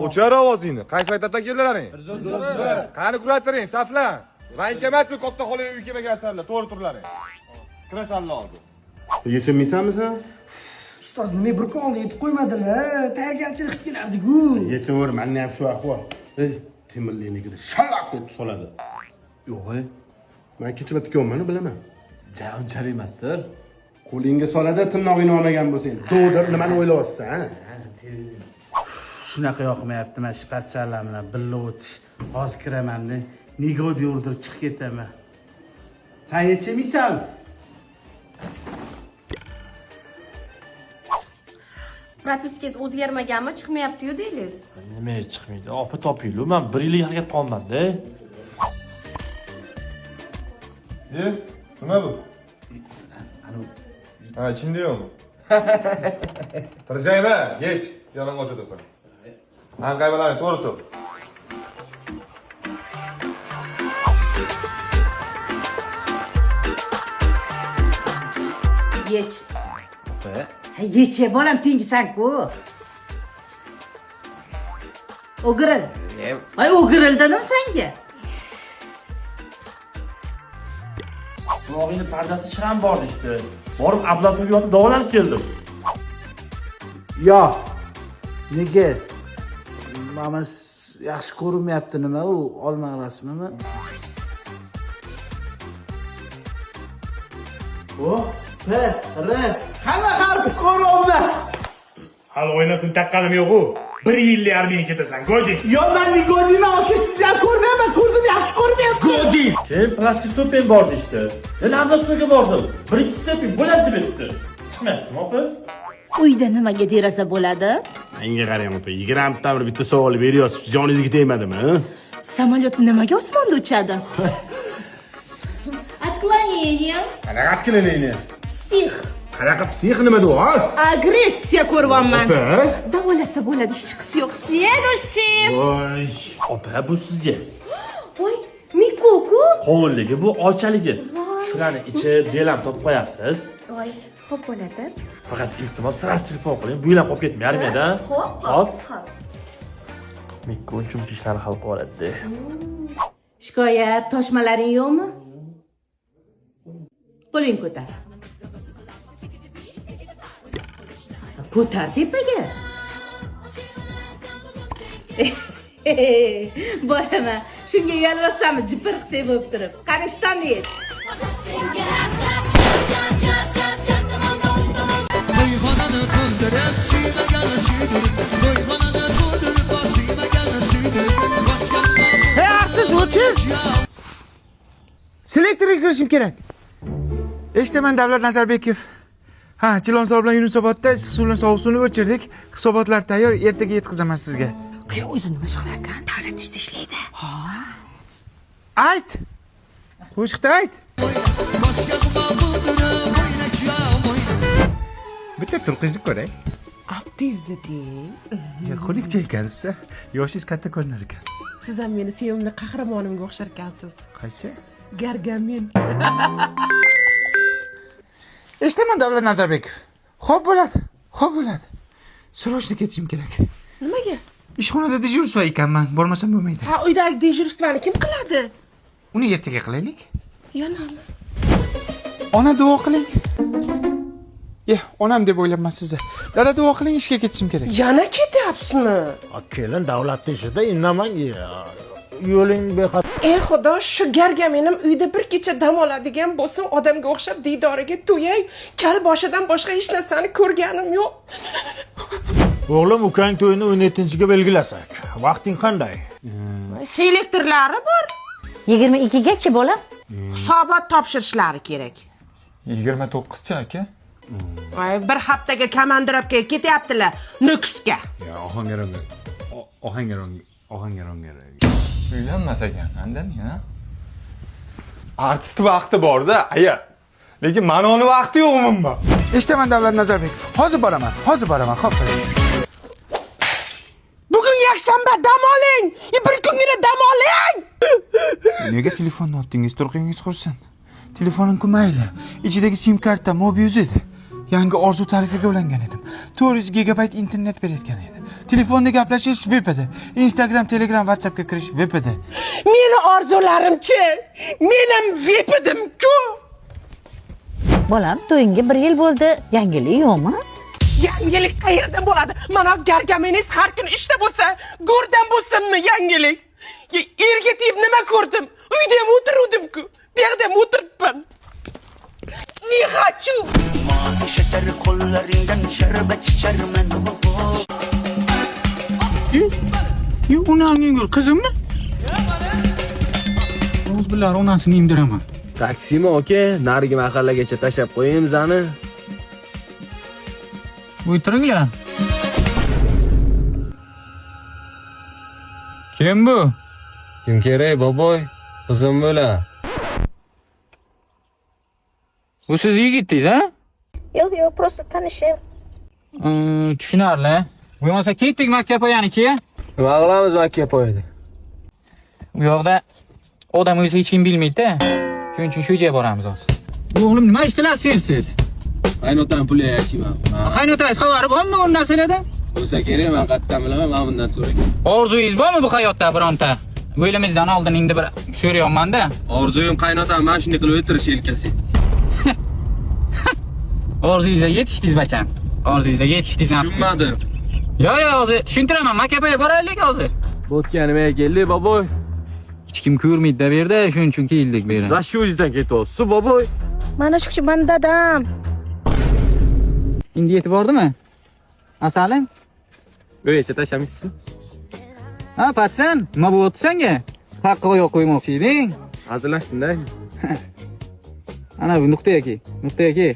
O'char ovozingni. Qaysi maktabdan keldilaring? Qani kuratoring, saflan. Voenkomatmi katta xolaga uyga kelmagansanlar, to'g'ri turlaring. Kirasanlar hozir. Yechinmaysanmi sen? Ustoz nima bir kun oldin yetib qo'ymadilar? Tayyorgarchilik qilib kelardik-ku. Yechaver, menda ham shu ahvol. Ey, temirliknikini shalaq deb soladi. Yo'q, e. Men ikkinchi marta kelyapman, bilaman. Ja, unchalik emasdir. Qo'lingga soladi, tirnog'ingni olmagan bo'lsang. Dovdir, nimani o'ylayapsan, ha? Shunaqa yoqmayapti mana shu patsalar bilan birga o'tish. Hozir kiraman-da, nigodi urdirib chiqib ketaman. Sen yechmaysan. Propiskangiz o'zgarmaganmi? Chiqmayapti-yu deyliz. Nimaga chiqmaydi? Opa topinglar, man bir yillik harakat qilyapman-da. E, nima bu? Ha, ichinde yo'qmi? Tirjayma, yech. Yalang'och o'tasan. Anqaymalarni to'g'ri tur. Yech. Ha, yech, bolam tengisan-ku. O'giril. Ay, o'giril dedim senga. Qulog'ingni pardasi shiram bor deyishdi. Borib ablasini yotib davolanib keldim. Yo. Nega? Mana yaxshi ko'rinmayapti nima u? Olma rasmimi? O, P, R. Hamma harf ko'ryapman. Hali oynasini taqqanim yo'q-u. Bir yillik armiyaga ketasan, Godin. Yo, men nigodiyman, aka, sizni ham ko'rmayapman, ko'zim yaxshi ko'rmayapti. Godin. Keyin plastik stoping bor deyishdi. Yana ablasiniga bordim. Bir ikki stoping bo'ladi deb aytdi. Chiqmayaptimi opa? Uyda nimaga deraza bo'ladi? Menga qarang, opa, 20 ta bir bitta savol beryapsiz, joningizga tegmadimi? Ha? Samolyot nimaga osmonda uchadi? Отклонение. Qanaqa отклонение? Psix. Qanaqa psix nima deyapsiz? Agressiya ko'ryapman. Opa. Davolasa bo'ladi, hechqisi yo'q. Следующий. Voy. Opa, bu sizga. Voy, Miko-ku. Qovunligi bu olchaligi. Shularni ichib, delam topib qo'yarsiz. Voy, xo'p bo'ladi. Faqat iltimos sras telefon qiling. Bu yil ham qolib ketmay armiyadan. Xo'p, Hop. xo'p. Mikko uncha-muncha ishlarni hal qilib oladi. Shikoyat, toshmalaring yo'qmi? Qo'ling ko'tar. Ko'tar tepaga. Bolaman, shunga yalvasami jipirqdek bo'lib turib. Qani ishtonni yech. To'yxonani to'ldirib, suymaganni suydirib, to'yxonani to'ldirib, suymaganni suydirib, boshqa Hey, artist o'chir. Selektorga kirishim kerak. Eshitaman Davlat Nazarbekov. Ha, Chilonzor bilan Yunusobodda issiq suvni sovuq suvni o'chirdik. Hisobotlar tayyor, ertaga yetkazaman sizga. Qiyo o'zi nima shug'ul ekan? Davlat ishda ishlaydi. Ayt. Qo'shiqda ayt. boshqa budirib, o'yna kuyov o'yna. Bitta turqingizni ko'ray. Abdiz deding. Xunukcha ekansiz. Yoshingiz katta ko'rinar ekan. Siz ham meni sevimli qahramonimga o'xshar ekansiz. Qaysi? Gargamen. Eshitaman Davlat Nazarbekov. Xo'p bo'ladi. Xo'p bo'ladi. Срочно ketishim kerak. Nimaga? Ishxonada дежурство ekanman, bormasam bo'lmaydi. Ha, uydagi dejurствani kim qiladi? Uni ertaga qilaylik. Yanami? Ona duo qiling. Eh, onam deb o'ylabman sizni. Dada duo qiling, ishga ketishim kerak. Yana ketyapsizmi? Kelin davlat ishida indamang. Yo'ling bexatar. Ey xudo, shu gargamenim uyda bir kecha dam oladigan bo'lsin, odamga o'xshab diydoriga to'yay. Kal boshidan boshqa hech narsani ko'rganim yo'q. O'g'lim, ukang to'yini 17-ga belgilasak. Vaqting qanday? Selektorlari bor. 22gacha bolam. Hisobot topshirishlari kerak. 29-chi aka. Ay, bir haftaga komandirovkaga ketyaptilar Nukusga. Ya, Ohangaronga. Ohangaronga, Ohangaronga. Uylanmas ekan, andan ya. Artist vaqti bor-da, aya. Lekin manoni vaqti yo'q umuman. Eshitaman Davlat Nazarbekov. Hozir boraman, hozir boraman. Xo'p. Bugun yakshanba, dam oling. Bir kungina dam oling. Nega telefonni otdingiz? Turqingiz qursin. Telefonim-ku mayli. Ichidagi sim karta, Mobiuz edi. Yangi orzu tarifiga ulangan edim. 400 gigabayt internet berayotgan edi. Telefonda gaplashish VIP edi. Instagram, Telegram, WhatsAppga kirish VIP edi. Meni orzularimchi? Men ham VIP edim-ku. Bolam, to'yingga 1 yil bo'ldi. Yangilik yo'qmi? Yangilik qayerdan bo'ladi? Mana gargaminingiz har kuni ishda bo'lsa, go'rdan bo'lsinmi yangilik? Erga tegib nima ko'rdim? Uyda ham o'tiruvdim-ku. Bu yoqda ham o'tiribman. Не хочу. Qo'llaringdan sharbat icharman. Onangning qizimmi? O'z bilan onasini emdiraman. Taksimi aka, narigi mahallagacha tashlab qo'ying bizani. O'tiringlar. Kim bu? Kim kerak, boboy? Qizim bo'la. Bu siz yigitingiz, ha? Yo'q, yo'q, просто tanishim. Tushunarli. Bo'lmasa ketdik Makkapoyaniki. Nima qilamiz Makkapoyda? U yoqda odam o'zi hech kim bilmaydi-da. Shuning uchun shu joyga boramiz hozir. O'g'lim, nima ish qilasiz siz? Qaynotam pulga yashayman. Qaynotangiz xabari bormi bu narsalardan? Bo'lsa kerak, men qayerdan bilaman, men bundan so'rang. Orzungiz bormi bu hayotda bironta? O'limizdan oldin endi bir so'rayapman-da. Orzuyim qaynotam mana shunday qilib o'tirish yelkasi. Orzuyingizga yetishdingiz, bacham. Orzuyingizga yetishdingiz. Tushunmadim. Yo'q, yo'q, hozir tushuntiraman. Makkapoyga boraylik hozir. Bo'tga nimaga keldik, boboy? Hech kim ko'rmaydi-da bu yerda, shuning uchun keldik bu yerga. Za shu o'zidan ketyapsiz, boboy. Mana shu kishi mani dadam. Endi yetib bordimi? Asalim? Uygacha tashlamaysiz. Ha, patsan, nima bo'lyapti senga? Haqqa oyoq qo'ymoqchi eding. Hazillashdim-da. Ana bu nuqta aka, nuqta aka.